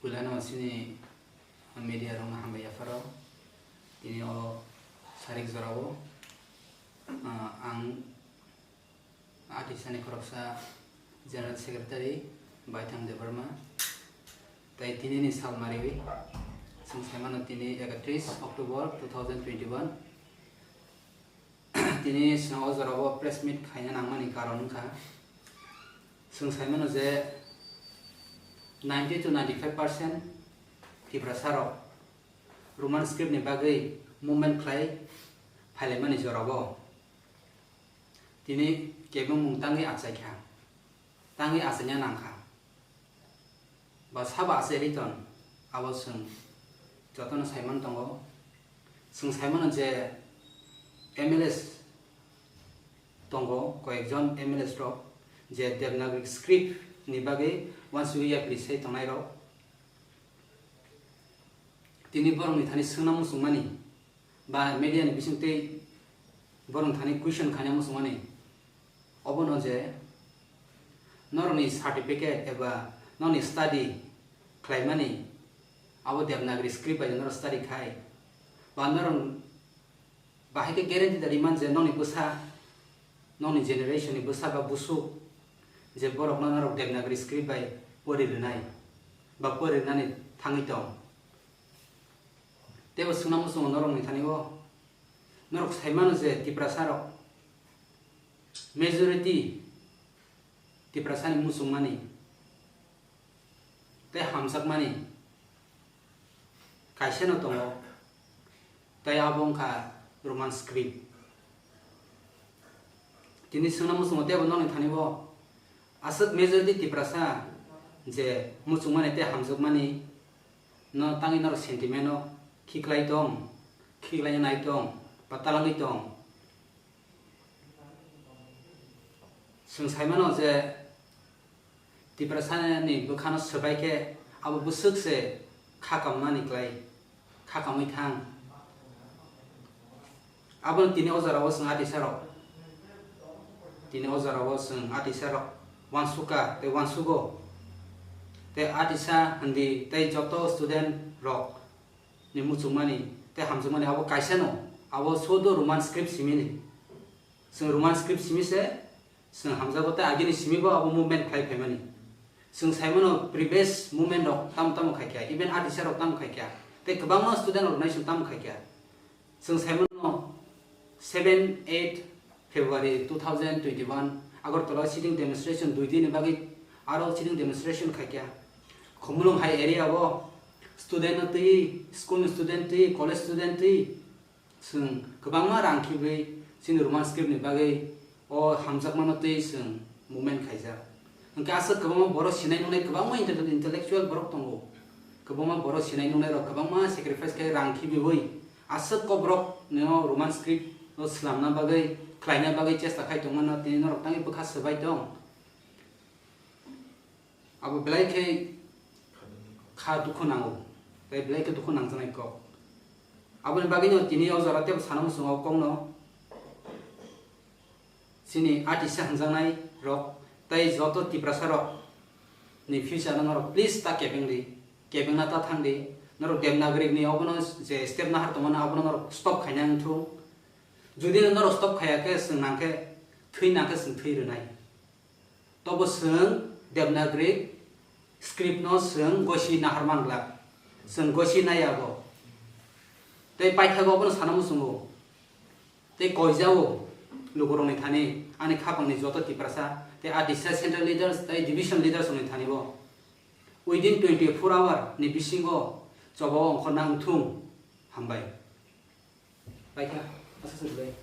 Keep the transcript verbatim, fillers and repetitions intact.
Belai no chini media rok no hambai yapharo. Tini o sarik jora o, ah, ang Atisani khoroksa General Secretary Baithang Debbarma. Tai tini ni sal mariwi, chwng sai mano tini ekatris October two thousand twenty-one. Tini chwng o jora o press meet khaina nangmani karon wngkha, chwng sai mano je ninety to ninety five percent Tiprasa rok Roman script ni bagwi movement khlai phailaimani jora o tini kebengmung tangwi achaikha, tangwi achaina nangkha. Ba sabo achai riton, abo chwng jotono saiman tongo. Chwng saimano je M L As tongo, koyekjon M L As rok je Devanagari script ni bagwi uansugwi yapri sai tongnai rok. Tini borokni thani swngna muchungmani ba media ni bisingtwi borokni thani question khaina muchungmani obono je norokni certificate eba norokni study khlaimani abo Devanagari script bai norok study khai ba norok bahai khe guarantee da riman je nokni bwsa, nokni generation ni bwsa ba busuk je borokno norok Devanagari script bai pori rwnai ba pori rwnani thangwi tong. Teibo swngna muchungo norokni thani o, norok sai mano je Tiprasa rok majority Tiprasani muchungmani tei hamjakmani kaisa no tongo, tei abo wngkha Roman script. Tini swngna muchungo teibo nokni thani o aswk majority Tiprasa je muchungmani tei hamjakmani no tangwi norok sentiment o khiklai tong, khiklai nai tong, ba talangwi tong. Chwng sai mano je Tiprasani bwkhano swbai khe abo bwswk se kha kamnani klai, kha kamwi thang. Abono tini o jora o chwng atisa rok, tini o jora o chwng atisa rok uansukha tei uansugo. Tei atisa hindi tei joto student rok ni muchungmani tei hamjakmani abo kaisa no, abo sudo Roman script simini. Chwng Roman script simi se chwng hamjago tei agini simi bo abo movement khlai phaimani. Chwng sai mano previous movement rok tamo tamo khai kha, even atisa rok tamo khai kha, tei kwbangma student rok nai chwng tamo khai kha. Chwng sai mano seven eight February two thousand twenty-one Agartala sitting demonstration dui din ni bagwi aro sitting demonstration khai kha. Khumulwng hai area o student no twi, school ni student twi, college student twi, chwng kwbangma rang khibwi chini Roman script ni bagwi o hamjakmano twi chwng movement khaijak. Hwnkhe aswk kwbangma borok sinai nungnai kwbangma intel-, intellectual borok tongo. Kwbangma borok sinai nungnai rok kwbangma sacrifice khai rang khibiwi aswk kok borok no Roman script o swlamna bagwi, khlaina bagwi chesta khai tongmano tini norok tangwi bwkha swbai tong. Abo belai khe kha dukhu nango, tei belai khe dukhu nangjaknai kok. Aboni bagwino tini o jora teibo sana muchungo o kokno chini atisa hwnjaknai rok tei joto Tiprasa rok ni future no norok please ta kebeng di, kebengna ta thang di. Norok Devanagari ni obono je step nahar tongmani abono norok stop khaina wngthung. Jodi norok stop khaya khe chwng nangkhe thwi nangkhe chwng thwi rwnai. Tobo chwng Devanagari script no chwng gosi nahar man glak. Chwng gosi nai abo. Tei paithago abono sana muchungo. Tei koijao lukurokni thani ani khapangni joto Tiprasa tei atisa central leaders tei division leaders rokni thani bo within twenty-four hour ni bisingo choba o ongkhorna wngthung. Hambai. Paikha, aswk se belai.